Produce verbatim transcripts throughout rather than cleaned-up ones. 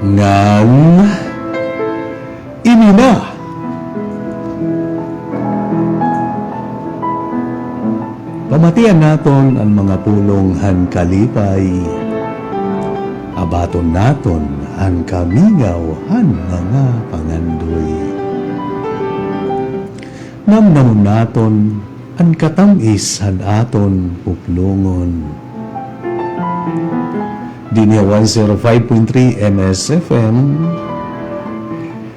Ngan ini na. Pamatian naton an mga pulong han kalipay. Abaton naton an kamingaw han mga pangandoy. Namnamon naton an katam-is han aton puplongon. Dinhi ha one zero five point three M S F M,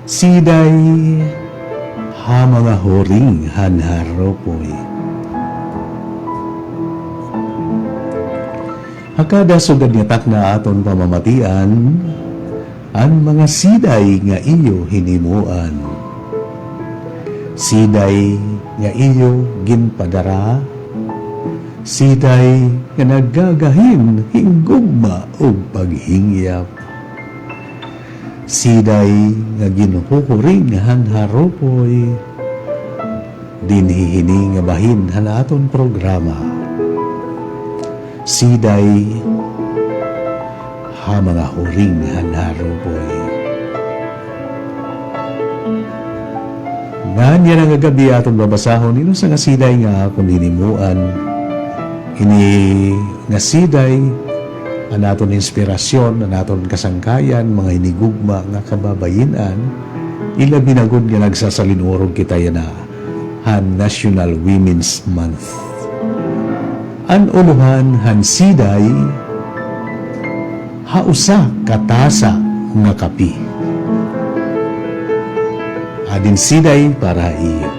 Siday ha mga huring han Haropoy. Ha kada sugad nga takna aton pamamatian, an mga siday nga iyo hinimuan. Siday nga iyo ginpadara. Siday nga nagagahin hin gugma ug paghingyap. Siday nga ginhuhuring han Haropoy. Dinhi hini nga bahin han aton programa. Siday ha mga huring han Haropoy. Ngan yana nga gab-i aton babasahon, ini usa nga siday nga akon hinimuan. Ini nga siday, an aton inspirasyon, an aton kasangkayan, mga hinigugma nga kababayin-an, ilabi na gud nga nagsasalin-urog kita yana han National Women's Month. An ulohan han siday, ha usa ka tasa nga kape. Adin siday para ha iyo.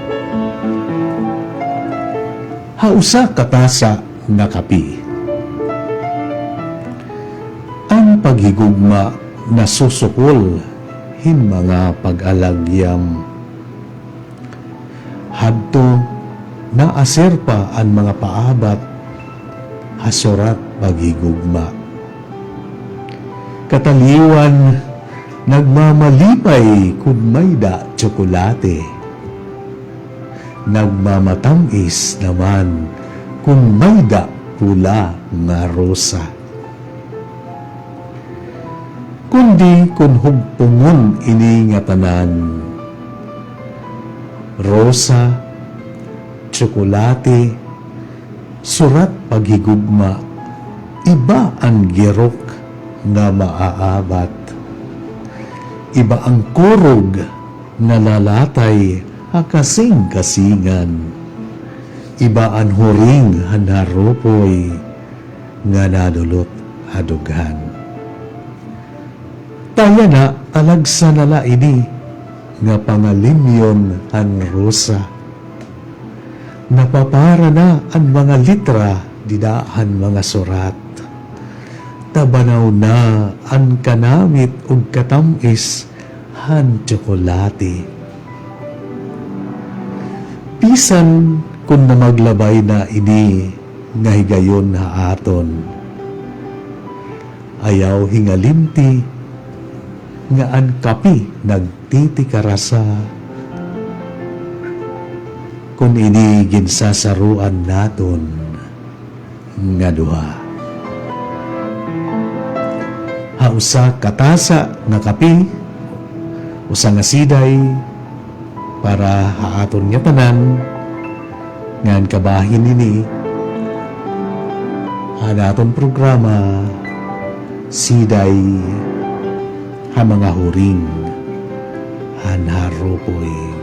Ha usa ka tasa nga kape. An paghigugma nasusukol hin mga pag-alagyam. Hadto naasir pa an mga paabat ha surat paghigugma. Kataliwan nagmamalipay kon mayda tsokolate. Nagmamatam-is naman kon mayda pula nga rosa. Kundi kon hugpungon ini nga tanan, rosa, tsokolate, surat paghigugma, iba an girok nga maaabat. Iba an kurog nga lalatay ha kasingkasingan. Iba an huring han Haropoy nga nadulot ha dughan. Ta yana, alagsa na la ini nga pangalimyon han rosa. Napapara na an mga litra dida han mga surat. Tabanaw na an kanamit ug katam-is han tsokolate. Bisan kon namaglabay na ini nga higayon ha aton, ayaw hingalimti nga an kape nagtitikarasa kon ini ginsasaroan naton nga duha. Ha usa ka tasa nga kape, usa nga siday para ha aton nga tanan, ngan kabahin ini han aton programa, Siday ha mga Huring han Haropoy.